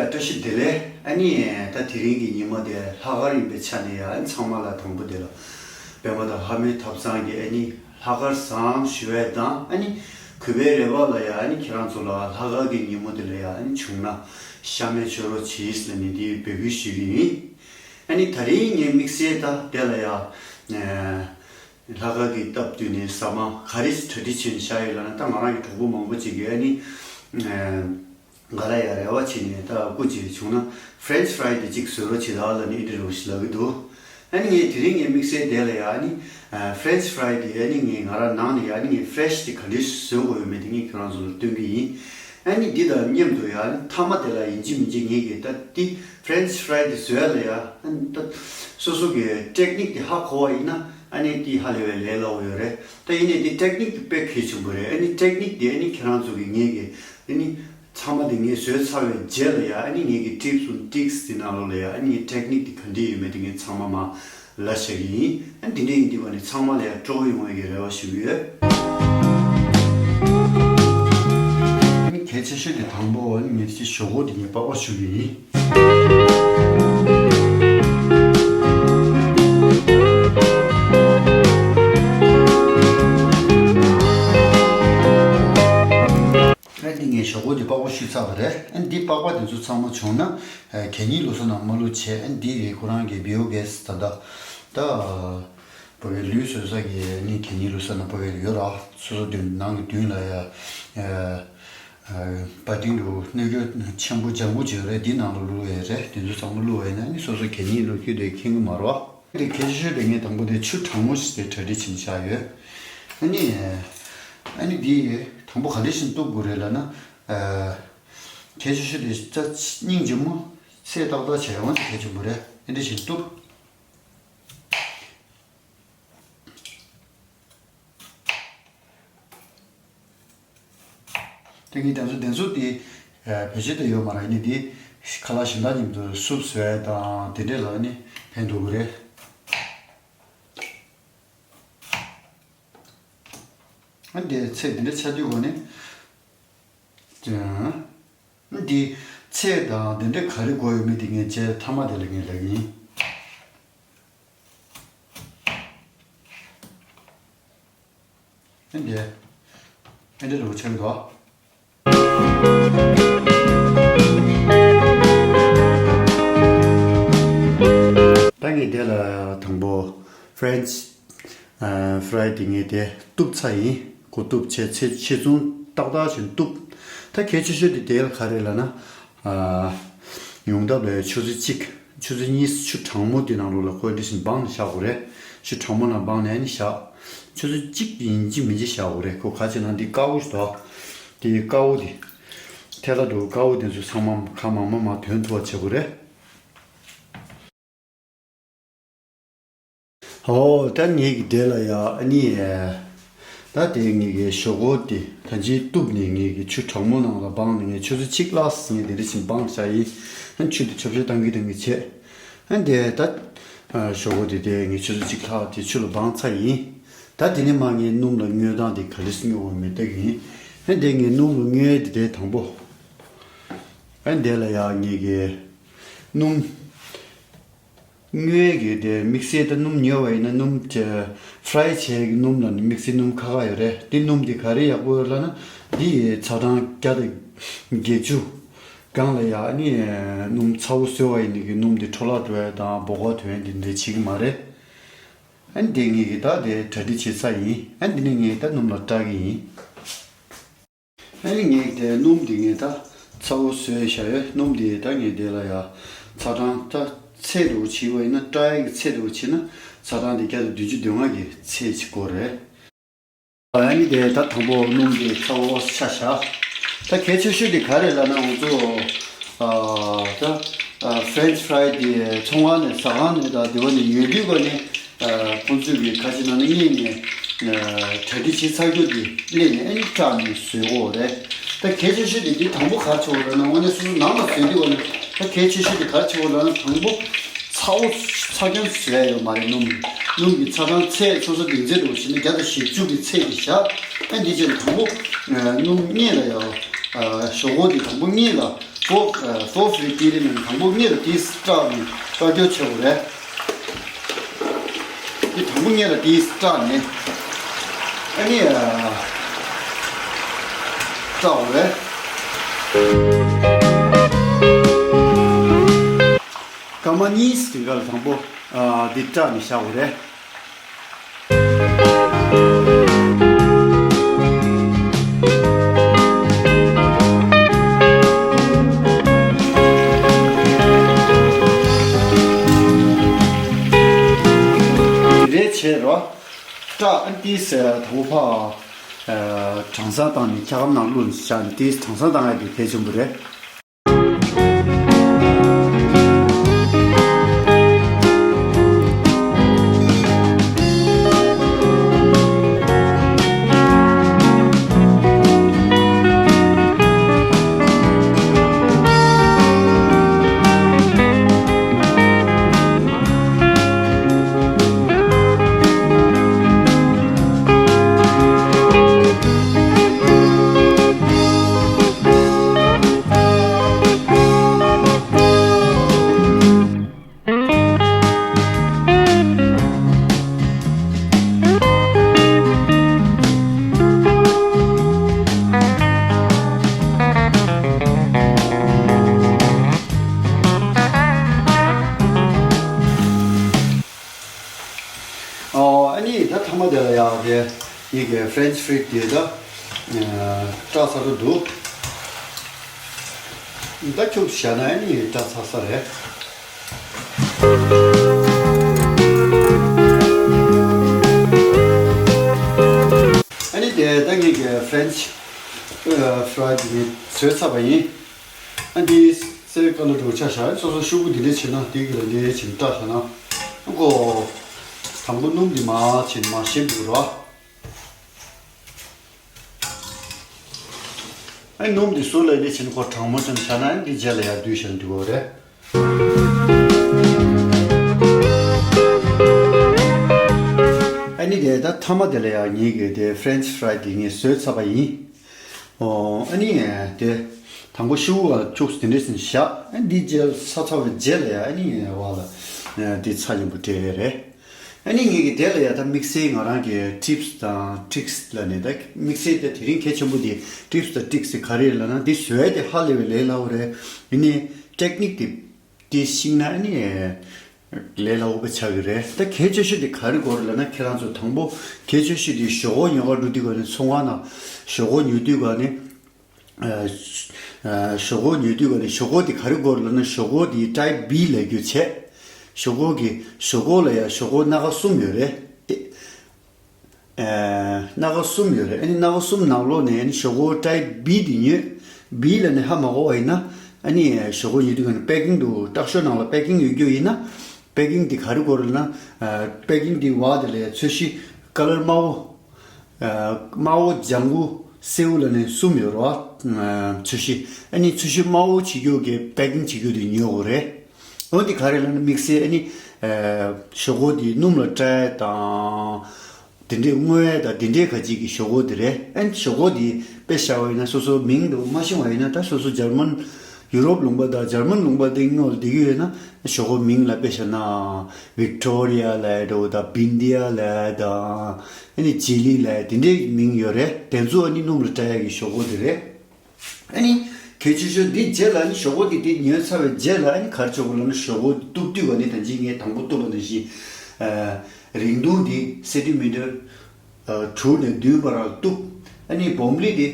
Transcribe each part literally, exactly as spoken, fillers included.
བཀྲ་ཤིས་བདེ་ལེགས། ཨ་ནི་ད་དེ་རིང་གི་ཉིན་མོ་དེ་ལྷག་དཀར་ཡིན་པའི་ཆ་ནས་ཡ། ཨ་ནི་ཚང་མ་ལ་དང་པོ་དེ་ལ་པད་མ་དང་ལྷ་མོའི་ཐབ་ཚང་གི་ཨ་ནི་ལྷག་དཀར་བཟང་ཞུ་ཡས་དང་། ཨ་ནི་གུས་པའི་རེ་བ་ལ་ཡ། ཨ་ནི་ཁྱེད་རང་ཚོ་ལ་ལྷག་དཀར་གྱི་ཉིན་མོ་དེ་ལ་ཡ། ཨ་ནི་བྱུང་ན་ཤ་མེད་མཆོད་རོགས་གྱིས་ལབ་ནས་འདི་འབོད་སྐུལ་ཞུ་གི་ཡིན། ཨ་ནི་ད་རིང་ངའི་དམིགས་བསལ་ད་དེ་ལ་ཡ། ལྷག་དཀར་གྱི་སྟབས་བསྟུན་ནས་ཟ་མ་ག་རེ་གྲ་སྒྲིག་བྱས་ནས་བཞག་ཡོད་ལབ་ན། ད་ང་རང་གི་གྲོགས་པོ་མང་པོ་ཅིག་གིས་ཨ་ནི་ག་ལ་ཡ་རེ་བ་བྱས་ནས། ད་སྐུ་མཁྱེན་བྱུང་ན་French fry དེ་གཅིག་བཟོ་རོགས་བྱེད་དང་ལབ་ནས་འདི་འདྲ་ཞིག་ལབ་ཀྱི་འདུག་ཨ་ནི་ངས་དེ་རིང་ངའི་དམིགས་བསལ་དེ་ལ་ཡ། ཨ་ནི་French fry དེ་ཨ་ནི་ངས་ང་རང་ནང་ནས་ཡ། ཨ་ནི་ངས་fresh དེ་ག་འདྲ་བཟོ་དགོས་ཡོད་མེད་དེ་ངས་ཁྱེད་རང་ཚོ་ལ་སྟོན་གྱི་ཡིན། ཨ་ནི་འདི་དང་མཉམ་དུ་ཡ། ཨ་ནི་མཐའ་མ་དེ་ལ་ཡིན་གཅིག་མིན་གཅིག་ངས་ཀྱིས་ད་འདི་French fry དེ་བཟོ་ཡ་ལ་ཡ། ཨ་ནི་ད་སོ་སོ་གི་ཊེག་ནིག་དེ་ཧ་གོ་བ་ཡིན་ན། ཨ་ནི་འདི་ཧ་ལས་པའི་ལས་སླ་པོ་ཡོད་རེད། ད་ཡིན་ནའི་འདི་ཊེག་ནིག་དེ་དཔེ་གལ་ཆེན་པོ་རེད། ཨ་ནི་ཊེག་ནིག་དེ་ཨ་ནི་ཁྱེད་རང་ཚོ་གི་ངས་ཀྱིས་ཨ་ནི་ཚང་མ་དེ་ངས་བཟོས་ཚར་བའི་རྗེས་ལ་ཡ། ཨ་ནི་ངས་ཀྱིས་tips and tricks དེ་ནང་ལོགས་ལ་ཡ། ཨ་ནི་ངས་ཊེག་ནིག་དེ་ག་འདྲ་ཡོད་མེད་དེ་ངས་ཚང་མ་མར་ལབ་བཞག་གི་ཡིན། ཨ་ནི་དེ་འདྲ་ཡིན་དུས་ཨ་ནི་ཚང་མ་ལ་ཡ་སྤྲོ་པོ་ཡོང་བའི་གི་རེ་བ་ཞུ་གི་ཡོད། ཨ་ནི་གལ་ཆེ་ཤོས་དེ་དང་པོ་ཨ་ནི་ངས་ཅིག་ཞོག་ཁོག་དེ་ངས་པགས་པ་བཤུ་གི་ཡིན། ཨ་འདི་ངས་ཞོག་ཁོག་འདི་པགས་པ་བཤུས་ཚར་བ་རེད། ཨ་འདི་པགས་པ་དེ་ཚོ་ཚང་མ་བྱུང་ན་གད་སྙིགས་བླུག་ས་ནང་མ་བླུགས་བྱས། ཨ་འདི་ཁོ་རང་གི་བྷིའོ་གེ་སི་ད་ལྟ་ད་བོད་པའི་ལུད་བཟོ་ས་གི་ནི་གད་སྙིགས་བླུག་ས་ནང་བོད་པའི་ཡོད་ར། སོ་སོ་མདུན་ནང་གི་མདུན་ལ་ཡ། པ་ཏིང་དུ་སྣོད་ཀྱི་ཆེན་པོ་ལྗང་གུ་ཅིག་ཡོད་རེད། འདི་ནང་ལ་བླུགས་ཡས་རེད། དེ་ཚོ་ཚང་མ་བླུགས་པ་ཡིན་ན་ནི་སོ་སོ་གད་སྙིགས་བླུགས་རྒྱུ་དེ་ཁེངས་ཀྱི་མ་རེད་བ། དེ་གལ་ཆེ་ཤོས་དེ་ངས་དང་པོ་དེ་ཆུ་གྲང་མོ་ཞིག་དེ་གྲ་སྒྲིག་བྱས་བཞག་ཡོད། ཨ་ནི། ཨ་ནི་འདི་དང་པོ་ག་འདྲ་ཞིག་གཏུབ་དགོས་རེད་ལབ་ན། གལ་ཆེ་ཤོས་དེ་ད་སྙིང་རྗེ་མོ་ཚད་ཏག་ཏག་བྱས་ཡོང་དེ་གལ་ཆེན་པོ་རེད། ཨ་འདྲ་ཞིག་གཏུབ། དེ་གི་དེ་ཚོ་དེ་ཚོ་དེ་བེད་སྤྱོད་དུ་ཡོད་མ་རེད། ནི་དེ་ཁ་ལག་གཞན་དག་མཉམ་དུ་སུབ་བཟོ་ཡ་དང་དེ་འདྲས་ལ་ནི་ཕན་ཐོགས་ཀྱི་རེད། ཨ་འདི་ཚད་འདི་འདྲ་ཆགས་དུས་གོ་ནི། འདི་ཚད་དང་འདི་འདྲ་ག་རེ་དགོས་ཡོད་མེད་དེ་ངས་བྱས་མཐའ་མ་དེ་ལ་ངས་ལབ་ཡིན། ཨ་འདི། ཨ་འདི་རུ་ཆགས་འདུག་ད་ངས་དེ་ལ་དང་པོ་French fry དེ་ངས་དེ་གཏུབ་ཚར་ཡིན། ཁོ་གཏུབ་བྱས་ཚེ་ཆེ་ཆུང་ཏག་ཏག་བྱས་གཏུབ། ད་གལ་ཆེ་ཤོས་དེ་དེ་ལ་ག་རེ་ལབ་ན། ཡོང་ཐབས་ལ་ཆུ་ཚོད་གཅིག་ཆུ་ཚོད་གཉིས་ཆུ་གྲང་མོ་དེ་ནང་ལོགས་ལ་ཁོ་འདི་བཞིན་སྦངས་ནས་བཞག་དགོས་རེད། ཆུ་གྲང་མོ་ནང་སྦངས་ནས་ནི་བཞག་ཆུ་ཚོད་གཅིག་ཡིན་གཅིག་མིན་གཅིག་བཞག་དགོས་རེད། ཁོ་ག་ཅི་ན་འདི་དཀར་པོ་ཞིག་འདུག་དེ་དཀར་པོ་དེ་ཐད་ཀར་དུ་དཀར་པོ་དེ་ཚོ་ཚང་མ་གང་མང་མང་མང་ཐོན་ཐུབ་པ་བྱེད་དགོས་རེད། ཨོ་ད་ངེད་ཀྱི་དེ་ལ་ཡ་ཨ་ནི། ད་དེ་ངེད་ཀྱི་ཞོག་ཁོག་དེ་ད་ཅི་གཏུབ་ནས་ངེད་ཀྱི་ཆུ་གྲང་མོ་ནང་ལ་སྦངས་ནས་ངས་ཆུ་ཚོད་གཅིག་ལྷག་ངས་དེ་འདྲ་ཞིག་སྦངས་བཞག་ཡིན། ཨ་ཆུ་དེ་ཆབ་ཆབ་བཏང་གི་བཏང་གི་བྱས། ཨ་འདི་ད་ཞོག་ཁོག་དེ་དེ་ངས་ཆུ་ཚོད་གཅིག་ལྷག་དེ་ཆུ་ལ་སྦངས་ཚར་ཡིན། ད་དེ་ནས་མར་ངས་སྣུམ་ལ་སྔོས་སྟངས་དེ་ག་རེ་སྔོ་བ་མེད་ལྟ་གི་ཡིན། ཨ་འདི་ངས་སྣུམ་ལ་སྔོས་དེ་དེ་དང་པོ། ཨ་འདི་ལ་ཡ་ངེད་ཀྱི་སྣུམ། སྔོན་གྱི་དེ་དམིགས་བསལ་ད་སྣུམ་ཉོས་པ་ཡིན་ན་སྣུམ་བྱས་ཕ་རའི་བྱས་ཀྱི་སྣུམ་ལ་ནི་དམིགས་བསལ་སྣུམ་ཁ་ཁ་ཡོད་རེད། དེ་སྣུམ་དེ་ག་རེ་ཡག་པོ་ཡོད་ལབ་ན་འདི་ཡི་ཚ་གྲང་བརྒྱ་དང་བརྒྱད་ཅུ་སྒང་ལ་ཡ་ནི་སྣུམ་ཚ་བོ་བཟོས་པ་ཡིན་ནི་གི་སྣུམ་དེ་འཕྲོ་བརླག་འགྲོ་ཡ་དང་སྦོ་ཁ་ཐོན་ཡ་དེ་འདྲ་བྱེད་ཀྱི་མ་རེད། ཨ་ནི་དེ་ངེད་ཀྱི་ད་དེ་གྲ་སྒྲིག་བྱེད་ས་ཡིན། ཨ་ནི་དེ་ནས་ངས་ད་སྣུམ་ལ་སྐྲག་གི་ཡིན། ཨ་ནི་ངས་དེ་སྣུམ་འདི་ངས་ད་ཚ་བོ་བཟོས་བཞག་ཡོད། སྣུམ་འདི་ད་ངས་དེ་ལ་ཡ་ཚ་གྲང་ད་ཚད་འདྲ་བོ་བྱེད་པ་ཡིན་ན་སྐྲག་ཡག་གི་ཚད་འདྲ་བོ་བྱེད་ན་ཚ་གྲང་དེ་བརྒྱ་དང་བདུན་ཅུ་དོན་ལྔ་གི་ཚད་ཅིག་དགོས་རེད། ཨ་ནི་དེ་ད་དང་པོ་སྣུམ་འདི་ཚ་བོ་ཆ་བཞག་ད་གལ་ཆེ་ཤོས་དེ་ག་རེ་ལབ་ན་ང་ཚོ་ཨ་ད་ཨ་French fry དེ་ཚོང་ཁང་ནས་ཟ་ཁང་ནས་ད་དེ་བ་ནས་ཉོས་དུས་ག་ནས། ཁོང་ཚོས་ཀྱི་ཁ་ཆེ་ནང་ནས་རྙེད་ནས་གྲ་སྒྲིག་བྱེད་ཚར་རྒྱུ་དེ་སླེབས་ནས་ཨ་ནི་སྐྲག་ནས་བཟོས་ཡོད་རེད། ད་གལ་ཆེ་ཤོས་དེ་འདི་དང་པོ་ག་རེ་བྱེད་དགོས་རེད་ན་དངོས་གནས་སོ་སོ་ནང་ལ་བཟོས་དུས་ཀ་ནས་ད་གལ་ཆེ་ཤོས་དེ་ག་རེ་བྱེད་དགོས་རེད་ན་དང་པོ་ཚ་བོ་ཚ་གྱང་བཟོ་ཡ་ཡོད་མ་རེད། སྣུམ་སྣུམ་གྱི་ཚ་གྲང་ཚད་སོ་སོ་དེ་ཚད་དུ་བྱས་ནས་བརྒྱ་དང་བཞི་བཅུ་གི་ཚད་དེ་བཞག་ཨ་འདི་བྱས་ནས་དང་པོ་སྣུམ་གཉིས་ལ་ཡ་ཞོག་ཁོག་དེ་དང་པོ་གཉིས་ལ་ པོ་སོ་སི་རེ་དེ་རེད་མིན། དང་པོ་སྔོན་ལ་དེ་སྲེག་ནས་སྲེག་རྒྱུ་བྱེད་དགོས་རེད། དེ་དང་པོ་སྔོན་ལ་དེ་སྲེག་ནས་ཨ་ནི་སྲེག་དགོས་རེད། སྐར་མ་གཉིས་ཙམ་ག་ལ་དང་པོ་འདི་སྲེག་ནས་བཞག་དགོས་རེད། རེད་བྱས་རོ། སྲེག་ཨ་ནི་དེ་དང་པོ་ཕར་གྲང་ཟ་བཏང་ནས་འཁྱག་སྒམ་ནང་བླུགས་ནས་བཞག་ནས་དེ་གྲང་ཟ་བཏང་ཡ་དེ་གལ་ཆེན་པོ་རེད། ཨོ། ཨ་ནི་ད་མཐའ་མ་དེ་ལ་ཡང་དེ་ངེད་ཀྱི་ཕ་རེན་ཆི་ཕ་རའི་དེ་ད་སྲེག་ཚར་འདུག་ད་ཁྱུག་བཞག་ན་ཨ་ནི་སྲེག་ཚར་ས་རེད། ཨ་ནི་དེ་ད་ངེད་ཀྱི་ཕ་རེན་ཆི་ཕ་རའི་དེ་ནི་བཟོས་ཚར་བ་ཡིན། ཨ་འདི་སེར་ཀ་ལ་འགྲོ་ཆ་བཞག་སོ་སོ་ཤོག་བུ་འདི་འདྲ་བྱས་ན་འདི་གི་ལ་འདི་བྱས་ནས་སྲེག་བཞག་ན་ཨ་ཀོ། དང་པོ་སྣུམ་འདི་མར་བྱས་ནས་མར་ཞིམ་འདུག་རོ། ཨ་སྣུམ་འདི་ཟུར་ལ་འདི་བྱས་ནས་ཁོ་གྲང་མོ་ཙམ་བཞག་ན་ཨ་འདི་རྗེས་ལ་ཡར་བསྡུས་བཞག་ན་འགྲིག་གོ་རེད། ཨ་ནི་དེ་ད་མཐའ་མ་དེ་ལ་ཡང་ངེད་ཀྱི་དེ་ཕ་རེན་ཆི་ཕ་རའི་དེ་ངས་བཟོས་ཚར་བ་ཡིན། ཨོ། ཨ་ནི་དེ་དང་པོ་ཤོག་བུ་ལ་ཁྱུག་ཙམ་དེ་འདྲས་ཟིན་བཞག་ཨ་འདི་རྗེས་ལ་ཚར་ཚར་བའི་རྗེས་ལ་ཡང་ཨ་ནི་བ་ལ་དེ་ཚ་ཡོང་པོ་སྤྲད་ཡས་རེད། ཨ་ནི་ངེད་ཀྱི་དེ་ལ་ཡང་ད་དམིགས་བསལ་ང་རང་གི་ཊིབ་སི་དང་ཊི་རིག་སི་ལ་ནི་ད་དམིགས་བསལ་དེ་དེ་རིང་གལ་ཆེན་པོ་དེ་ཊིབ་སི་དང་ཊི་རིག་སི་དེ་ག་རེ་རེད་ལབ་ན་འདི་བཟོ་ཡས་དེ་ཧ་ལས་པའི་ལས་སླ་བོ་རེད། ཡིན་ནའི་ཊེག་ནིག་དེ་དེ་ཤེས་ན་ཨ་ནི་ལས་སླ་བོ་དཔེ་ཆགས་ཀྱི་རེད། ད་གལ་ཆེ་ཤོས་དེ་ག་རེ་དགོས་རེད་ལབ་ན་ཁྱེད་རང་ཚོ་དང་པོ་གལ་ཆེ་ཤོས་དེ་ཞོག་ཁོག་ཉོ་གར་འགྲོ་དུས་ག་ནས་ཚོང་ཁང་ནང་ཞོག་ཁོག་ཉོ་དུས་ག་ནས། ཨ་ཞོག་ཁོག་ཉོ་དུས་ག་ནས་ཞོག་ཁོག་དེ་ག་རེ་དགོས་རེད་ལབ་ན་ཞོག་ཁོག་དེ་ཊའིབ་བི་ལབ་རྒྱུ་བྱས། ཞོག་ཁོག་གི་ཞོག་ཁོག་ལ་ཡང་ཞོག་ཁོག་སྣ་ཁ་གསུམ་ཡོད་རེད། ཨ་སྣ་ཁ་གསུམ་ཡོད་རེད། ཨ་ནི་སྣ་ཁ་གསུམ་ནང་ལོགས་ནས་ཨ་ནི་ཞོག་ཁོག་ཊའིབ་བི་དེ་ཉོས། བི་ལབ་ནས་ཧ་མ་གོ་བ་ཡིན་ན་ཨ་ནི་ཞོག་ཁོག་ཉོ་དུས་ག་ནས་པེ་ཀིང་དུ་སྟག་ཤོག་ནང་ལ་པེ་ཀིང་ཡོད་རྒྱུ་ཡིན་ན་པེ་ཀིང་དེ་ག་རེ་དགོས་རེད་ལབ་ན་པེ་ཀིང་དེ་བ་དེ་ལ་ཡང་ཚོས་གཞི་ཀ་ལར་དམར་པོ། དམར་པོ་ལྗང་གུ་སེར་པོ་ལབ་ནས་གསུམ་ཡོད་རེད་བ། ཚོས་གཞི་ཨ་ནི་ཚོས་གཞི་དམར་པོ་བྱེད་རྒྱུ་གི་པེ་ཀིང་བྱེད་རྒྱུ་དེ་ཉོ་དགོས་རེད། འོ་འདི་ག་རེ་ལབ་ན་དམིགས་བསལ་ཨ་ནི་ཞོག་ཁོག་དེ་སྣུམ་ལ་སྲེག་དང་དེ་འདྲས་བརྔོ་ཡས་དང་དེ་འདྲས་ག་ཅིག་གི་ཞོག་ཁོག་དེ་རེད། ཨ་ནི་ཞོག་ཁོག་དེ་དཔེ་བཞག་པ་ཡིན་ན་སོ་སོ་མིང་དུ་མ་ཤེས་པ་ཡིན་ན་ད་སོ་སོ་འཇར་མན་ཡུ་རོབ་ལུང་པ་དང་འཇར་མན་ལུང་པ་དེ་སྔོན་ལ་བསྡད་ཀྱི་ཡོད་ན་ཞོག་ཁོག་མིང་ལ་དཔེ་བཞག་ན་ཝིག་ཊོ་རི་ཡ་ལབ་ཡས་འདྲ་བོ་དང་བིན་དི་ཡ་ལབ་ཡས་དང་ཨ་ནི་ཇི་ལི་ལབ་ཡས་དེ་འདྲའི་མིང་ཡོད་རེད། དེ་ཚོ་ཨ་ནི་སྣུམ་ལ་སྲེག་ཡས་ཀྱི་ཞོག་ཁོག་དེ་རེད། ཨ་ནི་གལ་ཆེ་ཤོས་འདི་རྗེས་ལ་ཨ་ནི་ཞོག་ཁོག་དེ་དེ་ཉོས་ཚར་བའི་རྗེས་ལ་ཨ་ནི་ག་རེ་བྱེད་དགོས་ལབ་ན་ཞོག་ཁོག་དེ་གཏུབ་དུས་ག་ནས་ད་ཅི་ངས་དང་པོ་གཏུབ་པ་ནང་བཞིན་རིང་ཐུང་དེ་སེན་ཊི་མི་ཊར་དྲུག་ནས་བདུན་བར་ལ་གཏུབ། ཨ་ནི་སྦོམ་ལི་དེ་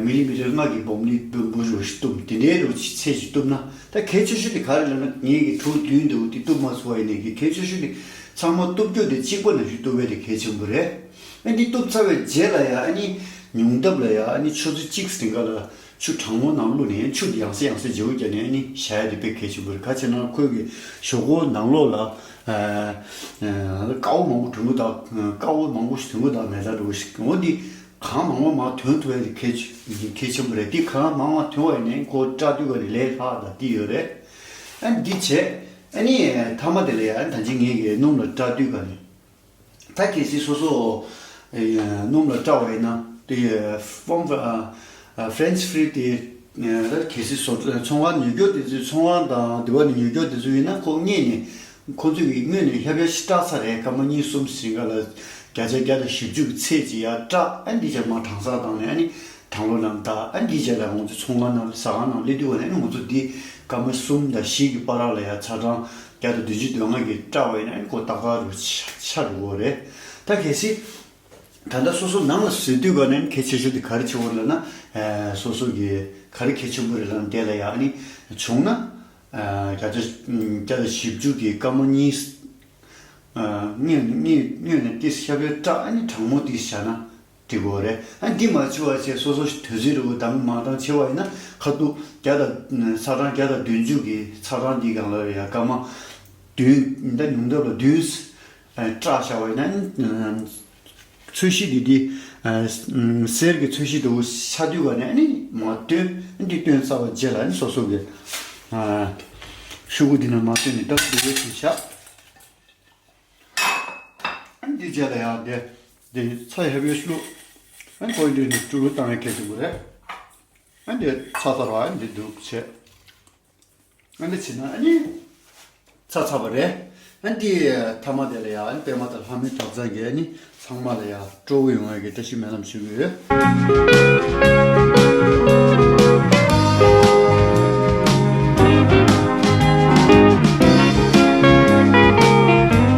མི་ལི་མི་ཊར་ལྔ་གི་སྦོམ་ལི་སྦོམ་པོ་རུ་ཞིག་གཏུབ། དེ་འདྲའི་རུ་ཚད་ཅིག་གཏུབ་ན་ད་གལ་ཆེ་ཤོས་དེ་ག་རེ་ལབ་ན་ངེད་ཀྱི་དྲུག་བདུན་འདུག་དེ་གཏུབ་མ་ཚུགས་པ་ཡིན་ནའི་གི་གལ་ཆེ་ཤོས་དེ་ཚང་མ་གཏུབ་རྒྱུ་དེ་གཅིག་པ་ནང་བཞིན་གཏུབ་པ་དེ་གལ་ཆེན་པོ་རེད། ཨ་འདི་གཏུབ་ཚར་བའི་རྗེས་ལ་ཡ་ཨ་ནི་ཉུང་མཐའ་ལ་ཡ་ཨ་ནི་ཆུ་ཚོད་གཅིག་རིང་ག་ལ་ཆུ་གྲང་མོ་ནང་བླུགས་ནས་ཆུ་དེ་ཡང་སེ་ཡང་སེ་བརྗེ་པོ་བརྒྱབ་ནས་ཨ་ནི་བཞག་ཡ་དེ་དཔེ་གལ་ཆེན་པོ་རེད། ག་ཅི་ན་ཁོའི་གི་ཞོག་ཁོག་ནང་ལོགས་ལ་ཨ་ཨ་ཀ་བ་མང་པོ་གྲུང་པོ་དང་ཀ་བ་མང་པོ་ཞིག་གྲུང་པོ་དང་མེ་ལྟར་འགྲོ་ཞིག་འོ་འདི་གང་མང་པོ་མང་ཐོན་ཐུབ་ཡ་དེ་གལ་ཆེ་གལ་ཆེན་པོ་རེད། དེ་གང་མང་མང་ཐོན་བ་ཡིན་ནའི་ཁོ་སྲེག་དུས་ག་ནས་ལས་སླ་དང་དེ་ཡོད་རེད། ཨ་འདི་བྱས་ཨ་ནི་མཐའ་མ་དེ་ལ་ཡ་ཨ་ནི་ད་ཅི་ངེད་ཀྱི་སྣུམ་ལ་སྲེག་དུས་ག་ནས། ད་གལ་སྲིད་སོ་སོ་ཨེ་སྣུམ་ལ་སྲེག་པ་ཡིན་ན་དེ་ཕོམ་ཨ་ཕ་རེན་ཆི་ཕ་རའི་དེ་ ད་གལ་སྲིད་བཟོ་ཚོང་ཁང་ཉོ་སྒྱུར་དེ་ཚོས་ཚོང་ཁང་དང་སྡེ་བ་ནས་ཉོ་སྒྱུར་དེ་ཚོ་ཡིན་ན་ཁོ་སྔོན་ནས་ཁོ་ཚོས་ཀྱི་སྔོན་ནས་ཧབ་ཧབ་ཞིག་སྐྲག་ཚར་རེད། སྐར་མ་གཉིས་གསུམ་ཟིན་ག་ལ་བརྒྱ་ཆ་བརྒྱ་དང་བཞི་བཅུ་གི་ཚད་ཅིག་ཡར་སྐྲག་ཨ་འདི་ཅག་མ་གྲང་ས་བཏང་ནས་ཨ་ནི་གྲང་ལོ་ནང་ད་ཨ་འདི་ཅག་ལ་ང་ཚོ་ཚོང་ཁང་ནང་ཟ་ཁང་ནང་སླེབས་དུས་བ་ནས་ཨ་ནི་ང་ཚོ་འདི་སྐར་མ་གསུམ་དང་བཞི་གི་བར་ལ་ཡ་ཚ་གྲང་བརྒྱ་དང་བདུན་ཅུ་དོན་ལྔ་གི་སྐྲག་བ་ཡིན་ན་ཨ་ནི་ཁོ་ཏག་ཏག་རུ་ཆ་ཆ་འགྲོ་གི་རེད། ད་གལ་སྲིད། ད་ལྟ་སོ་སོ་ནང་ལ་བཟོས་དུས་ག་ནས་གལ་ཆེ་ཤོས་དེ་ག་རེ་ཆེ་བོ་ལབ་ན། ཨ་སོ་སོ་གི་ག་རེ་གལ་ཆེན་པོ་རེད་ལབ་ན་དེ་ལ་ཡ་ཨ་ནི་བྱུང་ན། ཨ་བརྒྱ་ཆ་བརྒྱ་དང་བཞི་བཅུ་གི་སྐར་མ་གཉིས། ཨ་སྔོན་སྔོན་སྔོན་ནས་ཏིས་ཤ་བའི་སྐྲག་ཨ་ནི་གྲང་མོ་ཏིས་བྱ་ན་འགྲིག་གི་རེད། ཨ་འདི་མ་བྱུང་བ་བྱས་སོ་སོ་དུས་ཚོད་རེ་བོ་དང་མ་དང་ཆེ་བ་ཡིན་ན་ཁ་ཐུག་བརྒྱ་དང་ཚ་གྲང་བརྒྱ་དང་བདུན་ཅུ་གི་ཚ་གྲང་འདི་སྒང་ལ་ཡ་སྐར་མ་བདུན་ད་ཉུང་མཐའ་ལ་བདུན་སྐྲག་བྱ་བ་ཡིན་ན། ཚོས་གཞི་འདི་འདི། གསེར་གྱི་ཚོས་གཞི་འདྲ་བོ་ཆགས་དུས་ག་ནས་ཨ་ནི་མ་བཏོན་འདི་བཏོན་ཚར་བ་རྗེས་ལ་ཨ་ནི་སོ་སོ་གི་ཤོག་གུ་འདི་ནས་མ་བཏོན་ནས་ད་འདི་འདྲ་བོ་ཞིག་བཞག་ཨ་ནི་འདི་རྗེས་ལ་ཡང་འདི་འདི་ཚྭ་ཡག་པོ་བླུགས། ཨ་ནི་ཁོའི་འདི་ནས་དཀྲུག་དཀྲུག་བཏང་ཡ་གལ་ཆེན་པོ་རེད། ཨ་ནི་འདི་ཚྭ་ཚར་བ་ཨ་ནི་འདི་འདུག་བྱས། ཨ་འདི་བྱས་ན་ཨ་ནི་ཚྭ་ཚར་བ་རེད། ཨ་འདི་མཐའ་མ་དེ་ལ་ཡ་ཨ་ནི་པད་མ་དང་ལྷ་མོའི་གྲོགས་ཚང་གིས་ཨ་ནི་ཚང་མ་ལ་ཡ་སྤྲོ་བོ་ཡོང་བའི་གི་བཀྲ་ཤིས་སྨོན་ལམ་ཞུ་གི་ཡོད།